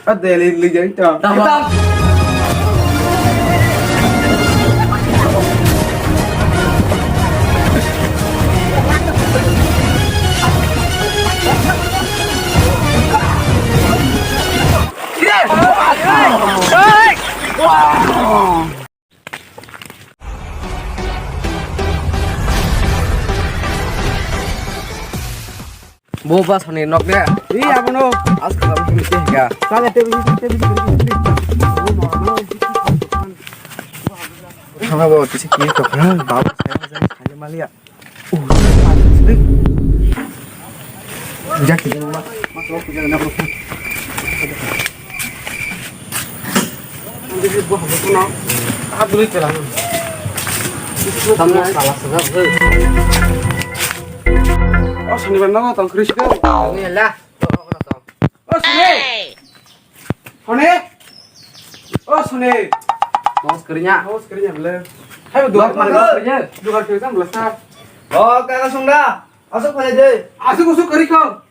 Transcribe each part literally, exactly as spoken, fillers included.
Ade le le jai ta. Tamo. Bo bus hani nok de. Ri abono. As kalam sini sih ya. Kaya te bisi te bisi. Sama bo tisi kiri to kan. Bawa saya saya saya malia. Uh. Jaki. O sonibar nogo tong khri sika. Tong ya la. O soni. Hone. O soni. Mos karinya. Mos karinya bele. Hai dugar mana karinya? Dugar karinya bele sa. O kaka songda. Asuk phai de. Asuk usuk kari kho.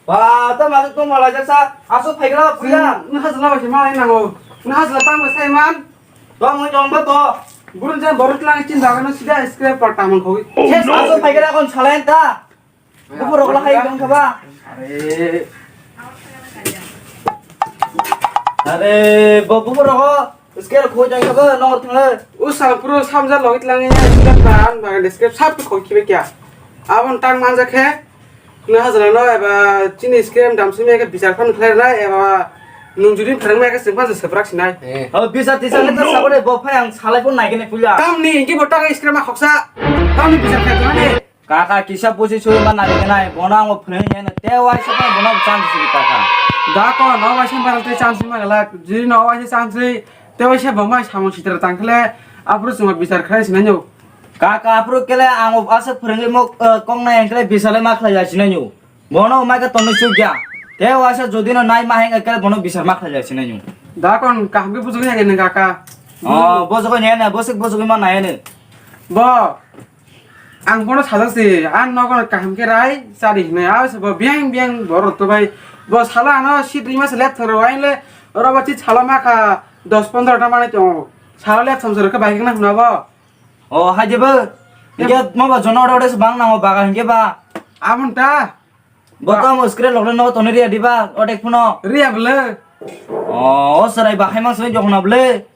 Ba, ta masuk tong malai jasa. Asuk phai gra puya. Nang hasla ba sima nang o. Nang hasla tang ba sai man. Tong mui tong ba to. Burun jan borot lang chin daga no sida scrap par tamang khoi. Yes, asuk phai gra kon salai ta. Buku rok lahai tong kha ba. Are. Are, bo buku rok. Scale khoi jang kha ba nongor thang le. O sal puro samja logit lang ya sida tan ba scale sap khoi khibe kya. Abon tang manja khe. Na hajra no eba chini scale dam simi ke bichar phan khlai na eba nung juri phan ma ke sing phan se prak sinai. Eh. O bisa tisa le ta sabore bo phai ang salai phone nai kene puila. Tam ni ki bo tang scale ma khoksa. Tam ni bichar khlai na ni. Kaka kisa buji sui ma nari kenai, bono ang phunui nai na, te waisa pa bono chance sui kaka. Da ko no waisa paral te chance ma gala, jiri no waisa chance sui, te waisa bama samung sitra tangkhle, aphuru chuma bichar khai sinai no. Kaka aphuru kele ang asa phurungwi mo, eh, kong nai engkle bisale ma khlai lai sinai no. Bono mai ka tonno sui kya. Te waisa jodi no nai ma heng kele bono bichar ma khlai lai sinai no. Da kon kaham ke bujui ya ke nang kaka. Oh, bujui ko ne na, bosik bujui ma nai ne. Bo, Ang bono sajak se, ang nogo kaham khe rai chari hinwi, abo se bo biyang biyang borok to bai. Bo salo ano seat rima se left thang rw, aile oro bo chi salo ma kha dos pondro ta manwi tongo. Salo left thang se rw khe bai khe na hwnna bo. O, hai de bo. Yep. Hinkhe mo bo jono ore ore se bang nango baga hinkhe ba. Amon ta. Bo to amo screen lok le no toni riya diba, otek phuno. Riya bwle. O, o chwrai bahai ma soi jokna bwle.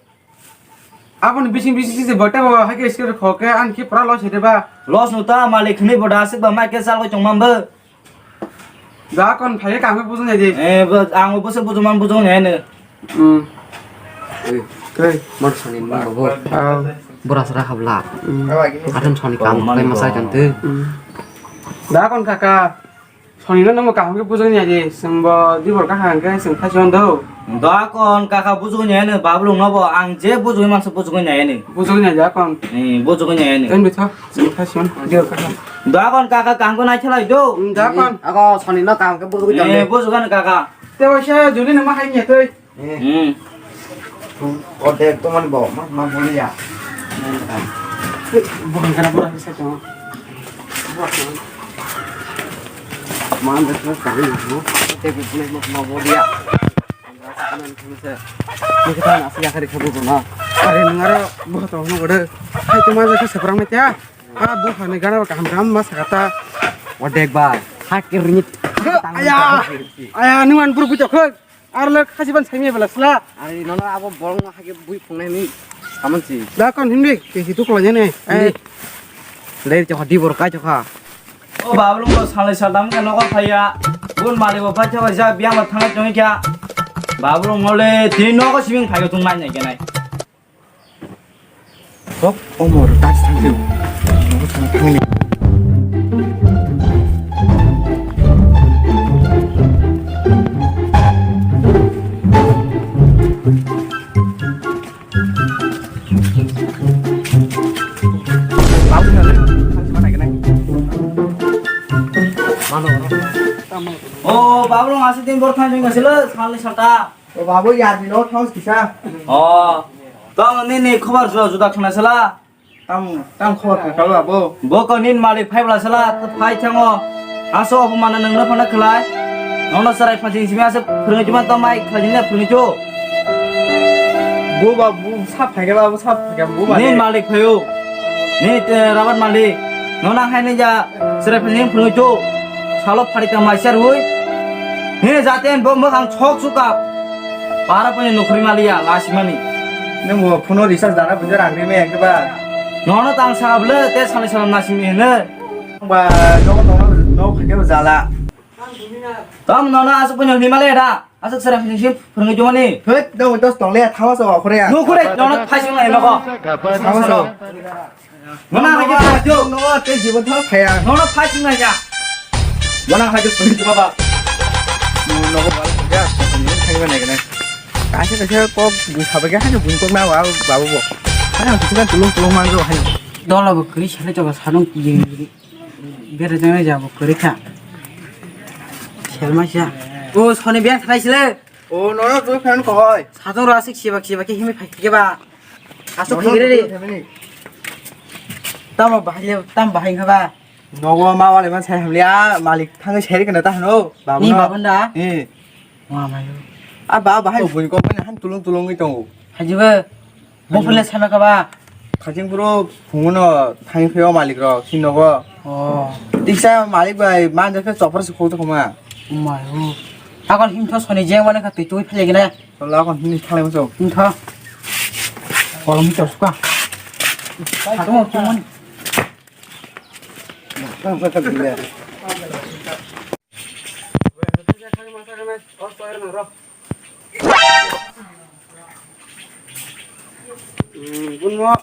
Aboni bising bising sisi bote bo hai ke screen khok ke an ki pura loss hede ba. Loss no ta malik hini bo da sik ba mai ke sal ko chong mam bo. Da kon phai ke kang bujung ya di. Eh, bo, ang bo se bujung man bujung ya ne. Hmm. Koi. Mor sani ni bo. Ah. Bora sara habla. Hmm. Atam sani kam kai masai kan tu. Hmm. Da kon kaka. Soni no nangbo kaham khe bujui nai di, chwng bo dibor kaham khe chwng thaichon do. Da kon kaka bujui nai ani, bablung no bo ang je bujui mansa bujui nai ani. Bujui nai da kon. Eh, bujui nai ani. Tei bitha, chwng thaichon, dibor kaham. Da kon kaka kaham ko nai khelai do. Hmm, da kon. Ako soni no kaham khe bujui nai. Eh, bujui nai kaka. Te waisa juli no ma hai nya tei. Hmm. Ode to mani bo ma ma boli ya. Bukan kana pura bisa to. Man de to kari no. Te ko pule ma ma boli ya. Ni kita nasi ya kari khabu na. Are nungaro bo to no gode. Hai to ma ja ka saprang me kya? Ah bu khane gana kaham kaham ma sakata. Odek ba. Hakir ni. Aya. Aya nuan buru bujo khok. Ar le khasiban saimya bela sla. Ari nono abo bolong no hake bui phungnai ni samansi. Da kon himdi ke hitu kula jane. Himdi. Eh. Dai chokha di bor kai chokha. O bablung no salai saldam ke nogo phaiya. Bun mali bo phai chokha ja biang ma thangna chongkha. Bablung no le tini nogo sibing phai tung nai nai kenai. Kok omor tas thangli. Nogo thang thangli. Babu na le, thang thang na kenai. Mano. O babu nang asa din bor thang thang sila, sali sata. O babu, yar ni no thang kisa. O, tong nini khobar juda juda khna sala. Tam, tam khobar kha kalo abo. Bo ko nin malik phai bla sala, phai thango. Aso abu mana nang na phana khlai. Nono chwrai phansi simi asa phwrwngwi chuma to mai khlai jingna phwrwngwi chu. Bo ba, bo sa phaikha ba, bo sa phaikha, bo ba Ni de. Malik phaio. Ni, eh, rabat malik. Nono hai ni ja chwrai phansi phwrwngwi chu. Salo phari ta mai sar hui. Ni jaten bo mwkhang chok suka. Para puni nukhri maliya lasimani. Nung bo phone recharge dana bujo rang ri me ekba. Nono tang sa ble te sali sali nasimi ne. Ba, no, no, no, no, phaikha ba jala. Tam nono asuk punya hini male da. Asuk sera finishing phwrwngwi jomani. Hei, no, dos tong le, thawa so, khore ya. No, khore, nono phasing lai nogo. Thawa so. Nono hagi phasing. No, te jibon thawa khaya. Nono phasing lai ya. Nono hagi phasing baba. No, no, baba, ya, phasing lai khaya na gana. Kaisa kaisa kok sabaga hanya bun kok na wa, baba bo. Hanya kita tulung tulung manjo hanya. Dola bo kri sele coba sanung jing. Bera jang jabo kwrwi kha. Selma sia. O soni beng thalai sile. O nono tu fan ko hoi. Satung ro asik siba siba ke himi phai ke ba. Asuk Nono khigre re. tu fan ni. Tamo bahai le, tam bahai kha ba. Nogo ma wale man sai hamlia malik thang seri kana ta hano. Babu Ni no. Babu nda? Eh. Wa mayo. A ba bahai bun ko ban han tulung tulung ngi tongo. Hajiba. Bo phele sama ka ba? Khajing bro phunguno thangwi phaiyo malik rok sinogo. Oh. Tiksa malik bai man jakhe chopra se khokto khoma. Mai o. Akon himtho soni jeng mane kha twi twi phele gina. Tola akon himni thalai muso. Himtho. Kolom himtho suka. Satung mo tumon. Hmm, bun mo.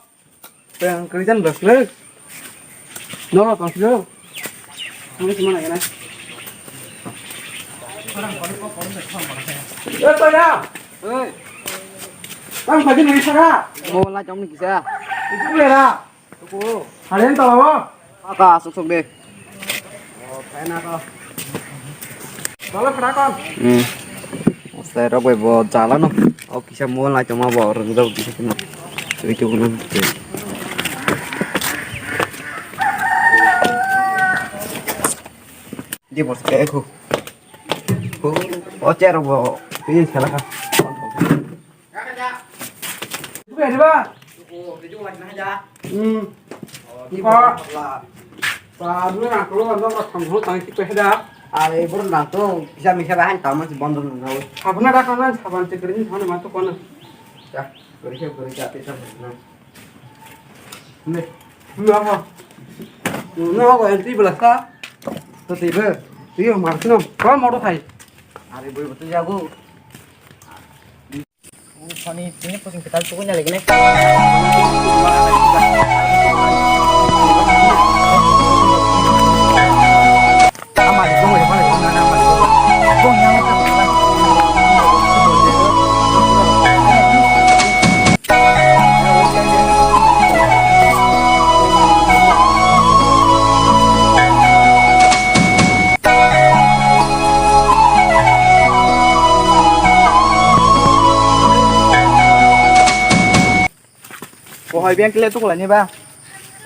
Tang krijan bas le. No, tang silo. Ang cuma nanya na. Eh, tanya. Eh. Tang bagi ni sana. Mo la jom ni kisa. Itu le ra. Tuku. Halen tala bo. Aka asuk sok de. Oh, kaya na to. Tala khada kon. Hmm. Sai rok bai bo jala no. O kisa mobile nai tongma bo rwngjak kisa kisa. Twi twi no. Di bo se khu. O chair bo. Twi sala ka. Bukai riba? Hmm. Ipa. Ba, dua nak keluar, dua nak kamu tang kita heda. Are, bro, nang tu bisa bisa bahan taman si bondo nang. Apa nak dah kanan, saban cekering, mana matu kono. Ya, kerja kerja kita mana. Nih, dua apa? Dua apa? Nanti belas lah. Tadi ber, dia marah no. Kau mau tuh hai? Are, boy betul jago. Soni, sini pusing kita cukup nyali gini. Kohai beng kile tukulai ni ba.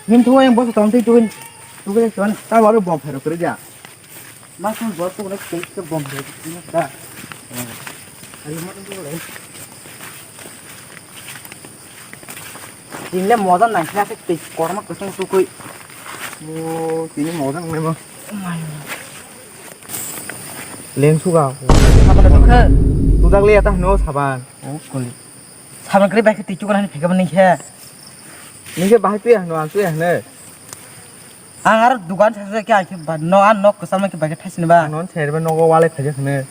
Nim thuwa yang bosa tong tei tuwin. Tukulai tuan ta baru bom phero kere ja. Mas mas bos tukulai kere kere bom phero kere ja. Ayo mo tukulai. Tingle modan nang khe tei korma kosong tukui. Mo tini modan nang mo. Leng suga. Apa tu khe? Tudak le ata no saban. Oh kuli. Saban kri bai khe twi chukna ni phikha ni khe. Ni khe bahai tuya hano ang tuya hano. Ang aro dukan sa sa khe ang khe ba no an nok kwcham khe bai khe thaisini ba. Non ser ba nogo walai khaja hano.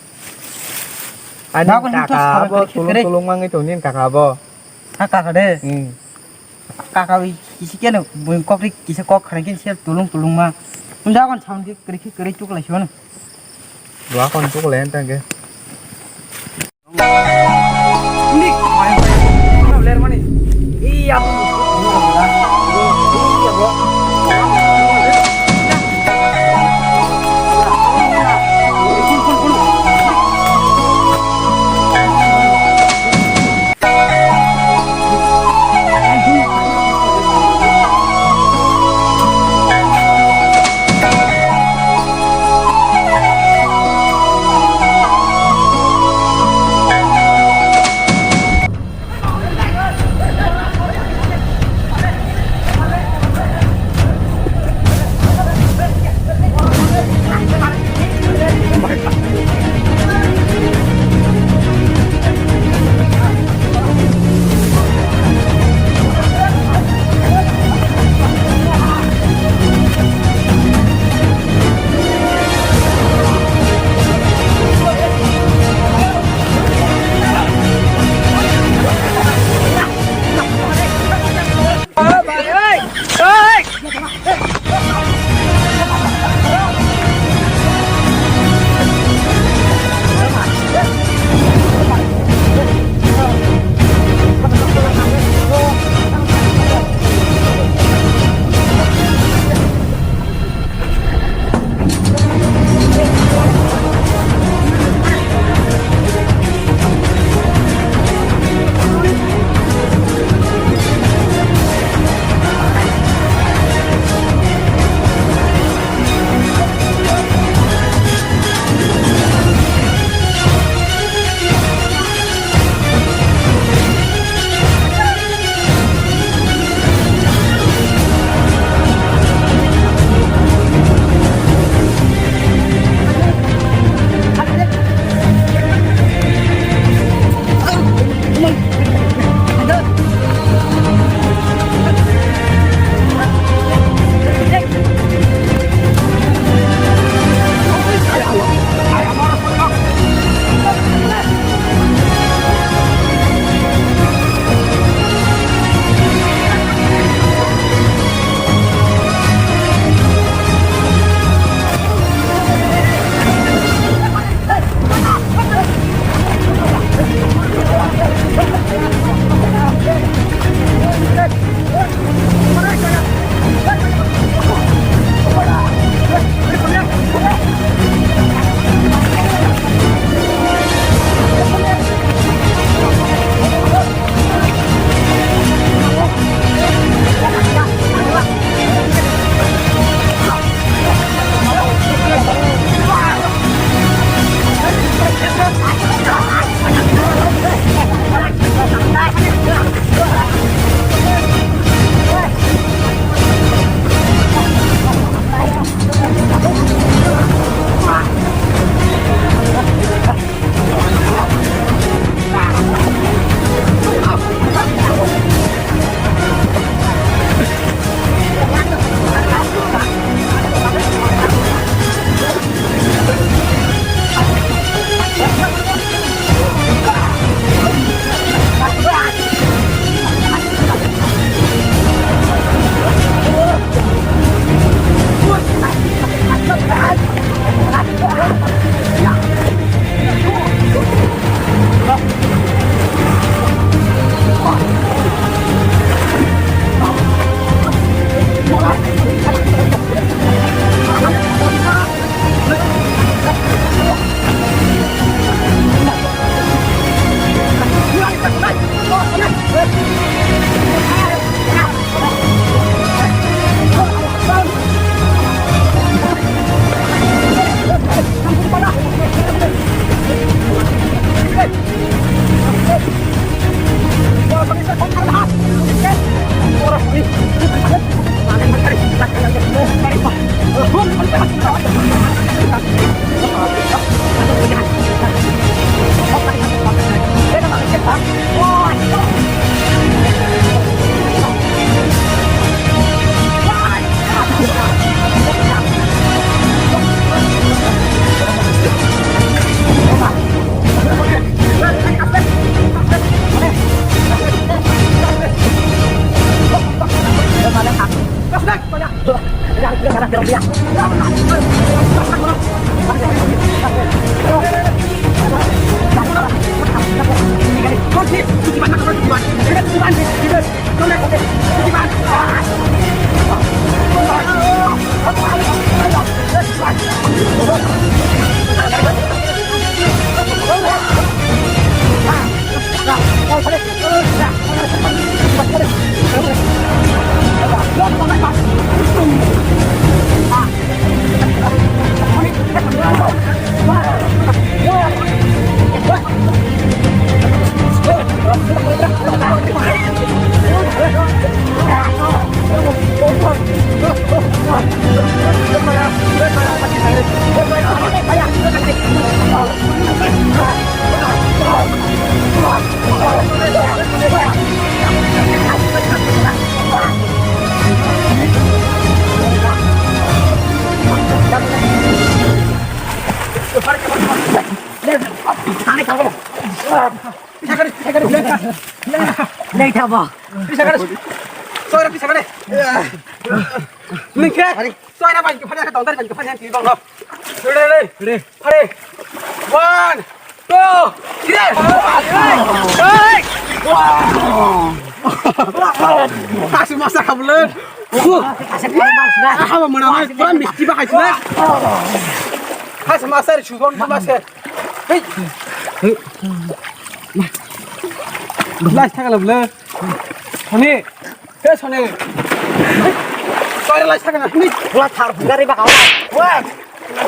Ani Nago ni to kaka saban bo kri tulung kri. Tulung mangi tong ni kaka bo. Ha kaka de. Hmm. Kaka wi kisi keno bui kok ri kisi kok khana khe se tulung tulung ma. Unda kon saban khe kri kri kri chuk lai sibano. Dua kon chuk lai anta khe. Lei thabo. Sorry, pisa kare. Ningke. Sorry, na bagi pada tong tadi bagi pada yang tibang lo. Ready, ready, ready. Ready. One, two, three. Hey! Wow! Kasih masak kabel. Kasih masak. Ah, mana mana? Kurang mesti pakai sih. Kasih masak, sudah masak. Hei. Hei. Lai thakala bwle. Soni. He soni. Soni lai thakala. Hei. Lai thar bugari ba kawa. Wah.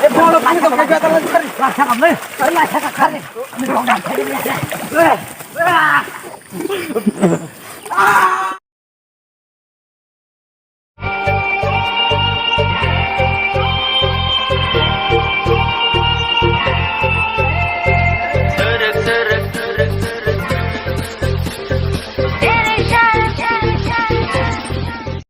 He bolo pani to kai gata lai thar. Lai thakala bwle. Lai thakala thar. Ni bong dan thar. Wah. Wah.